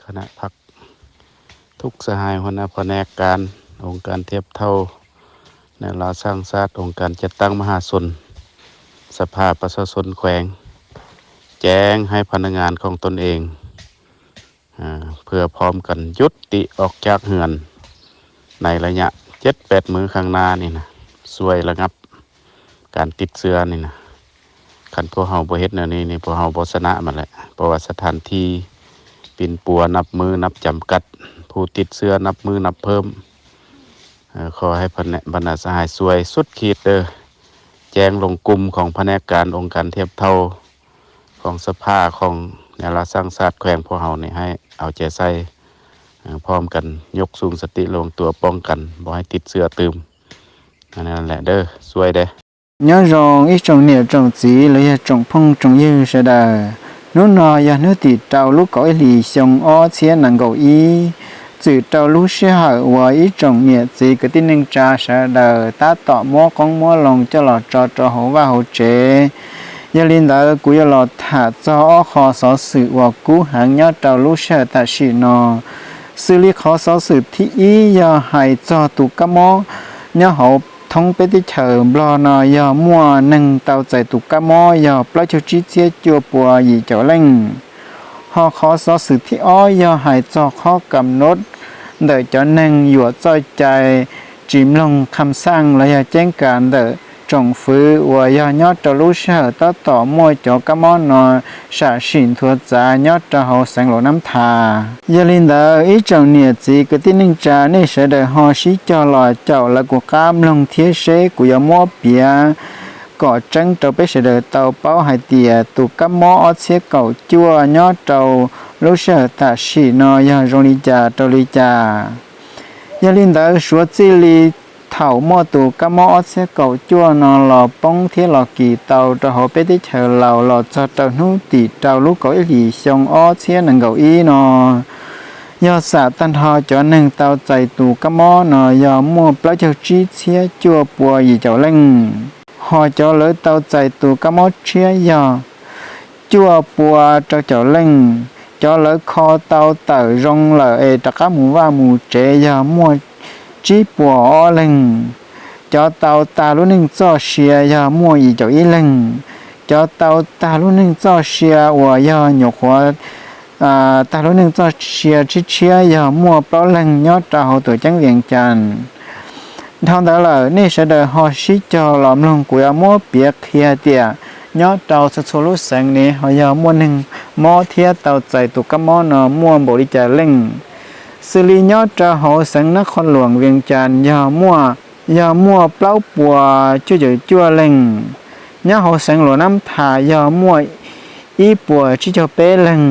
คณะพรรค ทุกสหายหัวหน้าพนักงาน องค์การเทียบเท่า แนวราษฎรสร้างชาติ องค์การจัดตั้งมหาชน สภาประชาชนแขวง แจ้งให้พนักงานของตนเอง เอ่อ เพื่อพร้อมกันยุติออกจากเฮือน ในระยะเจ็ดแปดมื้อข้างหน้านี่นะ ช่วยระงับการติดเชื้อนี่นะ คันพวกเฮาบ่เฮ็ดแนวนี้นี่ พวกเฮาบ่ชนะมันแหละ เพราะว่าสถานที่ปิ่นปัวนับมื้อนับจำกัด ผู้ติดเชื้อนับมื้อนับเพิ่ม เอ่อ ขอให้พนัก บรรดาสหายช่วยสุดขีดเด้อ แจ้งลงกลุ่มของพนักงานองค์การเทียบเท่า ของสภาของแนวราษฎรสร้างชาติแขวงพวกเฮานี่ ให้เอาใจใส่ เอ่อ พร้อมกันยกสูงสติระวังตัวป้องกัน บ่ให้ติดเชื้อตื่ม อันนั้นแหละเด้อ ช่วยเด้อ Nyob zoo ib tsoom niam tsoom txiv los yog tsoom phooj tsoom ywg sawv daws. Hnub no yog hnub tim rau lub kaum ib hlis xyoo ob txhiab nees nkaum ib, txwm rau lub sij hawm uas ib tsoom niam txiv kwv tij neej tsa sawv daws tab tom muab qoob muab loo coj los tso rau hauv vaj hauv tsev. Yog li ntawd kuv yuav los tham txog ob qho xov xwm uas kub heev nyob rau lub sij hawm tam sim no. Xws li qhov xov xwm thib ib yog hais txog tus kab mob nyob hauv thoob peb teb chaws Nplog no yog muaj neeg tau txais tus kab mob yog plaub caug tsib txhiab cuaj pua yim caum leej. Ho qhov xov xwm thib ob yog hais txog qhov kam nod ntawm cov neeg yuam txoj cai tsis mloog kham xaj los yog ceeb kas ntawm tsoom fwv uas yog nyob rau lub sij hawm tab tom muaj cov kab mob no sam sim nthuav txav nyob rau hauv xeev Luam Nab Thas. Yog li ntawd ib tsoom niam txiv kwv tij neej tsa nej sawv daws ho sib cog los caum lawv kuv qab mloog thiab seb kuv yuav muab piav kom tseeb rau peb sawv daws tau paub hais tias tus kab mob ob txhiab kaum cuaj nyob rau lub sij hawm tam sim no yog zoo li cas rau li cas. Yog li ntawd suav txij li thaum muaj tus kab mob ob txhiab kaum cuaj no los poob thiab los kis tau rau hauv peb teb chaws Laus los txog rau hnub tim rau lub kaum ib hlis xyoo ob txhiab nees nkaum ib no, yog xam tag nrho cov neeg tau txais tus kab mob no yog muaj plaub caug tsib txhiab cuaj pua yim caum leej. Ho cov lawv tau txais tus kab mob tshiab yog cuaj pua rau caum leej. Cov lawv kho tau tawm zoo lawm es rov qab mus vaj mus tsev yog muaj tsib puas ob leeg. Cov tau tag lub neej txoj sia yog muaj yim caum ib leeg. Cov tau tag lub neej txoj sia uas yog nyuam qhuav tag lub neej txoj sia tshiab tshiab yog muaj plaub leeg nyob rau hauv tuam ceeb Vias Cas. Dhau ntawd lawm nej sawv daws ho sib cog los mloog kuv yuav muab piav qhia tias nyob rau txhua txhua lub xeev ne ho yog muaj neeg mob thiab tau txais tus kab mob no muaj npaum li cas leej. Xws li nyob rau hauv xeev Nab Qhoo Luam Vias Cas yog muaj, yog muaj plaub puas cuaj caum cuaj leej. Nyob hauv xeev Luam Nab Thas yog muaj ib puas tsib caug peb leeg.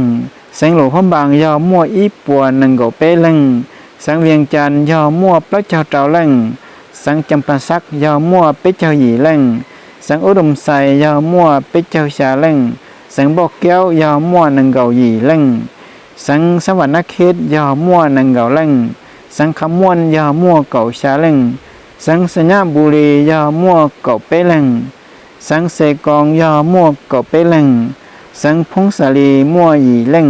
Xeev Luam Phab Npas yog muaj ib puas nees nkaum peb leeg. Xeev Vias Cas yog muaj plaub caug rau leej. Xeev Cas Pas Xaj yog muaj peb caug yim leej. Xeev Ub Doos Xais yog muaj peb caug xya leej. Xeev Npauj Kaub yog muaj nees nkaum yim leej. Xeev Xab Vas Nab Khib yog muaj nees nkaum leej. Xeev Kham Muam yog muaj kaum xya leej. Xeev Xais Nyab Npus Lis yog muaj kaum peb leej. Xeev Xes Koos yog muaj kaum peb leej. Xeev Phoob Xas Lis muaj yim leej.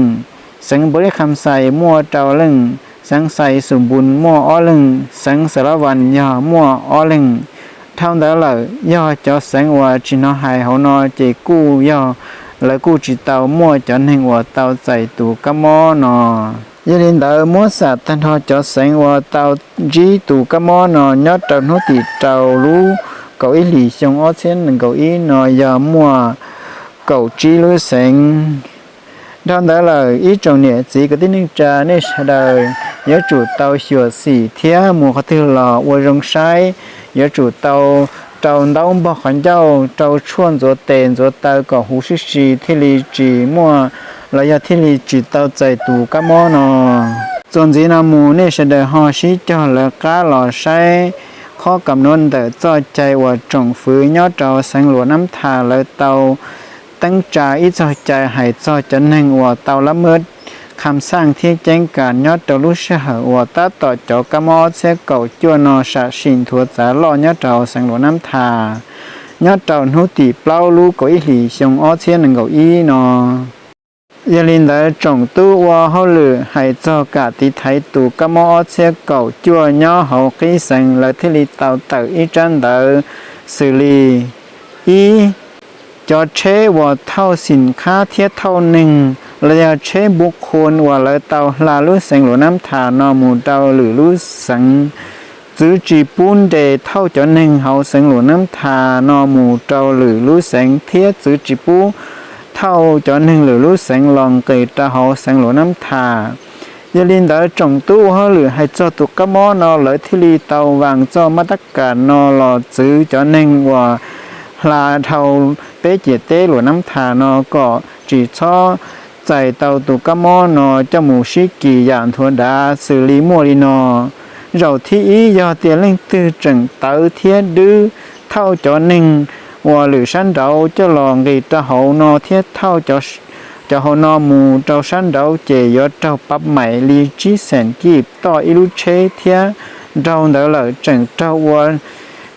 Xeev Npaus Lis Kham Xais muaj rau leej. Xeev Xais Xus Npus muaj ob leej. Xeev Xas Las Vas yog muaj ob leeg. Dhau ntawd lawm yog cov xeev uas tsis hnov hais hauv no ces kuj yog lawv kuj tsis tau muaj cov neeg uas tau txais tus kab mob no. Yog li ntawd muab xam tag nrho cov xeev uas tau ntsib tus kab mob no nyob rau hnub tim rau lub kaum ib hlis xyoo ob txhiab nees nkaum ib no yog muaj kaum tsib lub xeev. Dhau ntawd lawm ib tsoom niam txiv kwv tij neej tsa nej sawv daws yuav tsum tau xyuam xim thiab mus qhov twg los ua zoo saib, yuav tsum tau rau ntaub npog qhov ncauj, rau tshuaj ntxuav tes ntxuav taw kom huv sib si thiaj li tsis muaj los yog thiaj li tsis tau txais tus kab mob no. Txuas ntxiv no mus nej sawv daws ho sib cog lawv qab los saib qhov kam nod ntawm txoj cai uas tsoom fwv nyob rau xeev Luam Nab Thas lawv tau teeb tsa ib txoj cai hais txog cov neeg uas tau lab mab kham xaj thiab ceeb kas nyob rau lub sij hawm uas tab tom cov kab mob ob txhiab kaum cuaj no sam sim nthuav txav loj nyob rau xeev Luam Nab Thas, nyob rau hnub tim plaub lub kaum ib hlis xyoo ob txhiab nees nkaum ib no. Yog li ntawd tsoom tub ua hauj lwm hais txog kam tiv thaiv tus kab mob ob txhiab kaum cuaj nyob hauv qib xeev lawv thiaj li tau tawm ib tsab ntawv xws li: Ib, cov tsheb uas thauj xim khab thiab thauj neeg los yog tsheb npu qhuas uas lawv tau hla lub xeev Luam Nab Thas no mus rau lwm lub xeev, txwv tsis pub nres thauj cov neeg hauv xeev Luam Nab Thas no mus rau lwm lub xeev thiab txwv tsis pub thauj cov neeg lwm lub xeev los nqis rau hauv xeev Luam Nab Thas. Yog li ntawd tsoom tub ua hauj lwm hais txog tus kab mob no lawv thiaj li tau vas txoj mab tab kas no los txwv cov neeg uas hla dhau peb ciam teb Luam Nab Thas no kom tsis txhob txais tau tus kab mob no coj mus sib kis yam nthuav dav xws li muaj li no. Zaum thib ib, yog tias leej twg tseem tawv thiab dwb thauj cov neeg uas lwm sab nraud coj los nqis rau hauv no thiab thauj cov hauv no mus rau sab nraud ces yuav raug pab maim li tsib xees kib toj ib lub tsheb thiab dhau ntawd lawm tseem raug ua,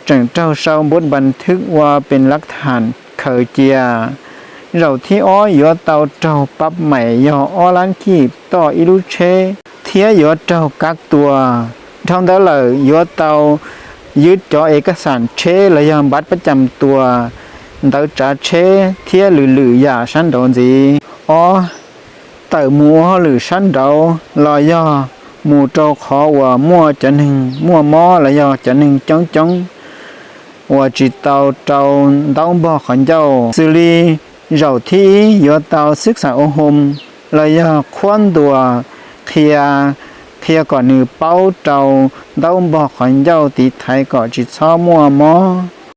tseem raug sau npuv npas thwb ua pes lav tham khaws cia. Zaum thib ob yuav tau raug pab maim yog ob lab kib toj ib lub tsheb thiab yuav raug kav tua. Dhau ntawd lawm yuav tau ywj cov ev kaj xam tsheb los yog npav pab cam tua, ntawv tsav tsheb thiab lwm lwm yam sab nraud ntxiv. Ob, tawm mus ua hauj lwm sab nraud los yog mus rau qhov uas muaj cov neeg muaj mob los yog cov neeg coob coob uas tsis tau rau ntaub npog qhov ncauj. Xws li zaum thib ib yuav tau xwb xam ua hoo los yog qhuab ntuas qhia, qhia kom nws paub rau ntaub npog qhov ncauj tiv thaiv kom tsis txhob muaj mob.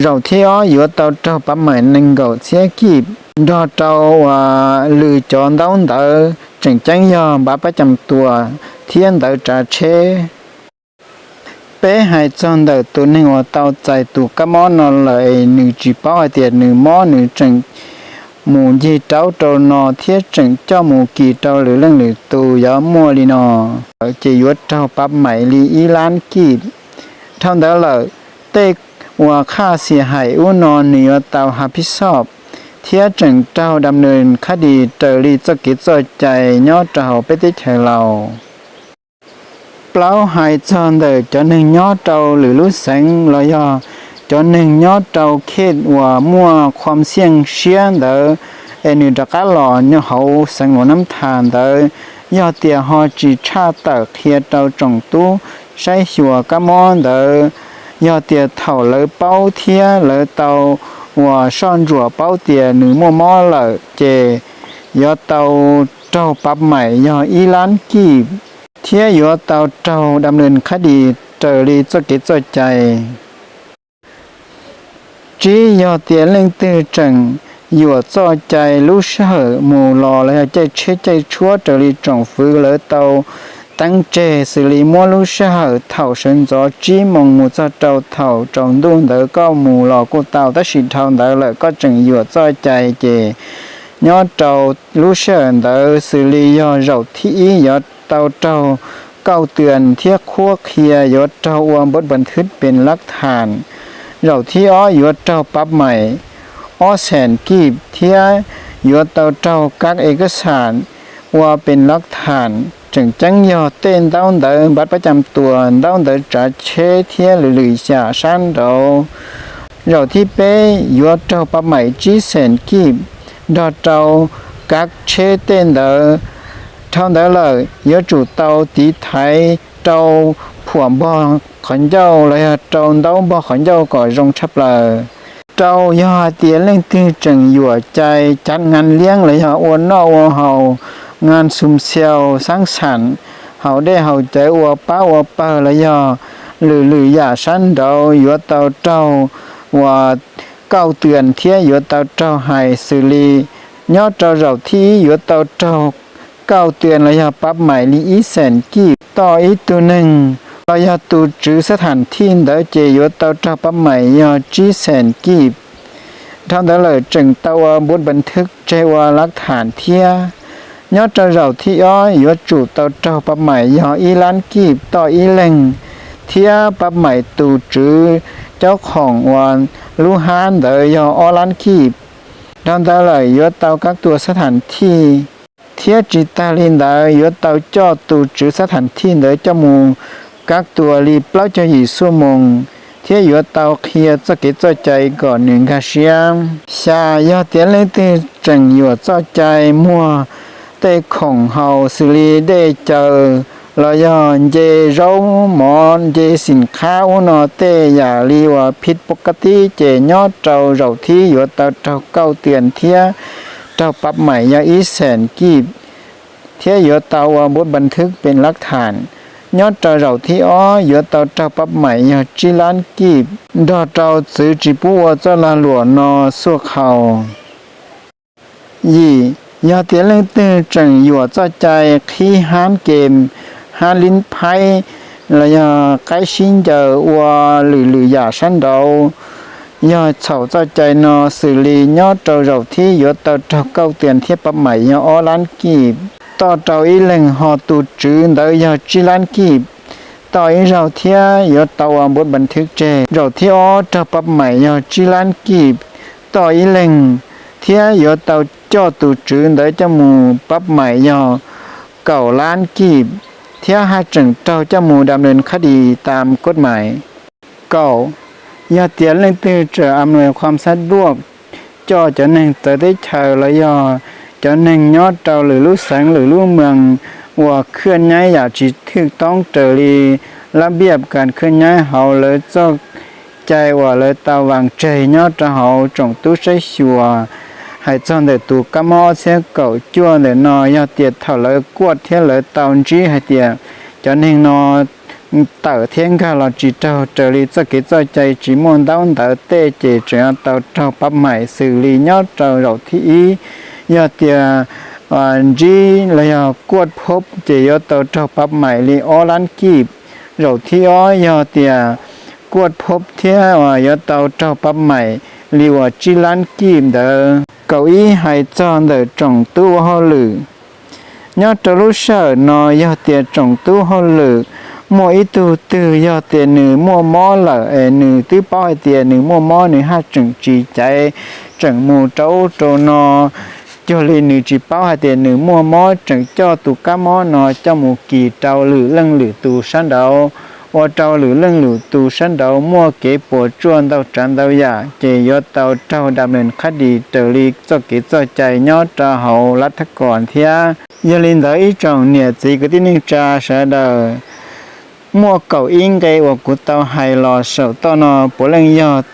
Zaum thib ob yuav tau raug pab maim nees nkaum txhiab kib nrog rau uas lwm cov ntaub ntawv tseem ceeb yog npav pab cam tua thiab ntawv tsav tsheb. Peb hais txog ntawm tus neeg uas tau txais tus kab mob no lawm es nws tsis paub hais tias nws mob nws tseem mus ncig raub rau no thiab tseem coj mus kis rau lwm leej lwm tus yuav muaj li no, ces yuav raug pab maim li ib lab kib. Dhau ntawd lawm, tej uas qhaj xia hais ub no nws yuav tau ha phij xoj thiab tseem raug dam nws khab dis raws li txoj kev txoj cai nyob rau hauv peb teb chaws Laus. Plaub hais txog ntawm cov neeg nyob rau lwm lub xeev los yog cov neeg nyob rau khej uas muaj khom xiaj siab ntawd es nws rov qab los nyob hauv xeev Luam Nab Thas ntawd, yog tias ho tsis tshaj tawm qhia rau tsoom tub saib xyuas kab mob ntawd, yog tias thaum lawv paub thiab lawv tau uas soj ntsuam paub tias nws muaj mob lawm ces yuav tau raug pab maim yog ib lab kib thiab yuav tau raug dam nws khab dis raws li txoj kev txoj cai. Tsib, yog tias leej twg tseem yuam txoj cai lub sij hawm mus los los yog caij tsheb caij tshuab raws li tsoom fwv lawv tau teeb tseg xws li muab lub sij hawm thaum sawv ntxov tsib moos mus txog rau thaum tsaus ntuj ntawd koj mus los kuj tau, tab sis dhau ntawd lawm koj tseem yuam txoj cai ces nyob rau lub sij hawm ntawd xws li yog zaum thib ib yuav tau raug kauj twam thiab qhuab qhia, yuav raug ua npawb npas thwb pes lab tham. Zaum thib ob yuav raug pab maim ob xees kib thiab yuav tau raug kab ev kab xam ua pes lab tham, tseem ceeb yog tej ntaub ntawv npav pab cam tua, ntaub ntawv tsav tsheb thiab lwm lwm yam sab nraud. Zaum thib peb yuav raug pab maim tsib xees kib nrog rau kab tsheb tej ntawd. Dhau ntawd lawm yuav tsum tau tiv thaiv rau phuam npog qhov ncauj los yog rau ntaub npog qhov ncauj kom zoo tshaj plaws. Rau yog hais tias leej twg tseem yuam cai cav ngas liab los yog ua noj ua haus, ngas xum xiau xaab xam, haus dej haus cawv ua pab ua pawg los yog lwm lwm yam sab nraud yuav tau raug uas kauj twam thiab yuav tau raug hais xws li nyob rau zaum thib ib yuav tau raug kauj twam los yog pab maim li ib xees kib toj ib tug neeg, los yog tus tswv xab tham thij ntawd ces yuav tau raug pab maim yog tsib xees kib. Dhau ntawd lawm tseem tau ua npawb npas thwb tseg ua lab tham thiab. Nyob rau zaum thib ob yuav tsum tau raug pab maim yog ib lab kib toj ib leeg thiab pab maim tus tswv caub khoom uas lub hab ntawd yog ob lab kib. Dhau ntawd lawm yuav tau kab tua xab tham thij. Thiab tsis tas li ntawd, yuav tau coj tus tswv xab thas thij ntawd coj mus kab tua li plaub caug yim xuab moos, thiab yuav tau qhia txoj kev txoj cai kom nws nkag siab. Xya, yog tias leej twg tseem yuam txoj cai muag tej khoom haus xws li dej caws los yog nce zaub mov, nce xim qhab ub no tej yam li uas phij pov ka tib, ces nyob rau zaum thib yuav tau raug kauj tias thiab raug pab maim yog ib xees kib, thiab yuav tau ua npuab npas thwb pem lab tham. Nyob rau zaum thib ob yuav tau raug pab maim yog tsib lab kib, nrog rau txwv tsis pub ua txoj lag luam no xuaj khau. Yim, yog tias leej twg tseem yuam txoj cai qhib hab kem, hab lib phaib, los yog qaib sib ncaws ua lwm lwm yam sab nraud, yog txhaum txoj cai no xws li nyob rau zaum thib yuav tau raug kauj tias thiab pab maim yog ob lab kib, toj rau ib leeg, ho tus tswv ntawd yog tsib lab kib, toj ib zaug thiab yuav tau ua npuab npas thwb tseg. Zaum thib ob raug pab maim yog tsib lab kib, toj ib leeg, thiab yuav tau coj tus tswv ntawd coj mus pab maim yog kaum lab kib, thiab haj tseem raug coj mus dam nws khab dis tam kod mais. Kaum, yog tias leej twg tseem am nuas kham xab duaj coj cov neeg txawv teb chaws los yog cov neeg nyob rau lwm lub xeev lwm lub moos uas khwj nyaib yam tsis thwj toob raws li lab npiaj kas khwj nyaib hauv lawv txoj cai uas lawv tau vaas tseg nyob rau hauv tsoom tub saib xyuas hais txog ntawm tus kab mob ob txhiab kaum cuaj ntawm no, yog tias thaum lawv kuaj thiab lawv tau ntsib hais tias cov neeg no tawm thiab nkag los tsis raug raws li txoj kev txoj cai, tsis muaj ntaub ntawv tej, ces tseem yuav tau raug pab maim xws li nyob rau zaum thib ib. Yog tias ntsib los yog kuaj phob ces yuav tau raug pab maim li ob lab kib. Zaum thib ob yog tias kuaj phob thiab yuav tau raug pab maim li uas tsib lab kib ntawd. Kaum ib, hais txog ntawm tsoom tub ua hauj lwm. Nyob rau lub sij hawm no yog tias tsoom tub hauj lwm muaj ib tug twg yog tias nws muaj mob lawm es nws twb paub hais tias nws muaj mob, nws haj tseem tsis caiv, tseem mus rau ub rau no, cuag li nws tsis paub hais tias nws muaj mob, tseem coj tus kab mob no coj mus kis rau lwm leej lwm tus sab nraud, ua rau lwm leej lwm tus sab nraud muaj kev puas tsuaj ntau tsav ntau yam, ces yuav tau raug dam nws khab dis raws li txoj kev txoj cai nyob rau hauv lab thab kom thiab. Yog li ntawd ib tsoom niam txiv kwv tij neej tsa sawv daws, muaj kaum ib nqe uas kuv tau hais los saum toj no puav leej yog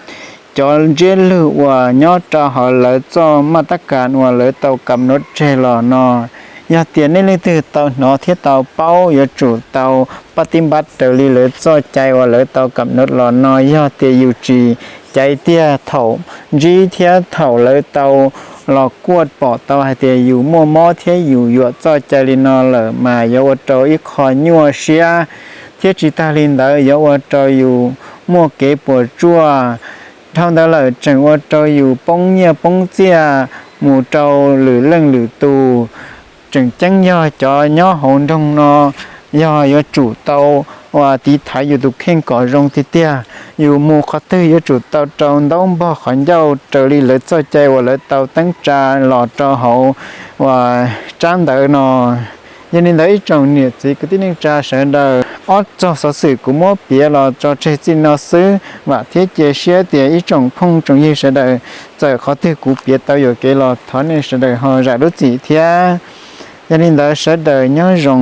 cov ntsiab lug uas nyob rau hauv lawv txoj maj tab kas uas lawv tau kam nuav tseg los no. Yog tias nej leej twg tau hnov thiab tau paub yuav tsum tau pab tib npab raws li lawv txoj cai uas lawv tau kam nuav los no. Yog tias yus tsis caiv tiag, thaum ntsib thiab thaum lawv tau los kuaj pom tau hais tias yus muaj mob thiab yus yuam txoj cai li no lawm mas yuav ua rau ib qho nyuaj siab, thiab tsis tag li ntawd yuav ua rau yus muaj kev puas tsuaj. Dhau ntawd lawm tseem ua rau yus poob nyiaj poob txiaj mus rau lwm leej lwm tus, tseem ceeb yog cov nyob hauv nroog no yog yuav tsum tau uas tiv thaiv yus tus kheej kom zoo tiag tiag. Yus mus qhov twg yuav tsum tau rau ntaub npog qhov ncauj raws li lawv txoj cai uas lawv tau teeb tsa los rau hauv uas tsab ntawv no. Yog li ntawd ib tsoom niam txiv kwv tij neej tsa sawv daws, ob txog xov xwm kuv muab piav los tso tseg txij no xwb, vam thiab cia siab tias ib tsoom phooj tsoom ywg sawv daws txawm qhov twg kuv piav tau yuam kev los thov nej sawv daws ho zam lub txim thiab. Yog li ntawd sawv daws nyob zoo.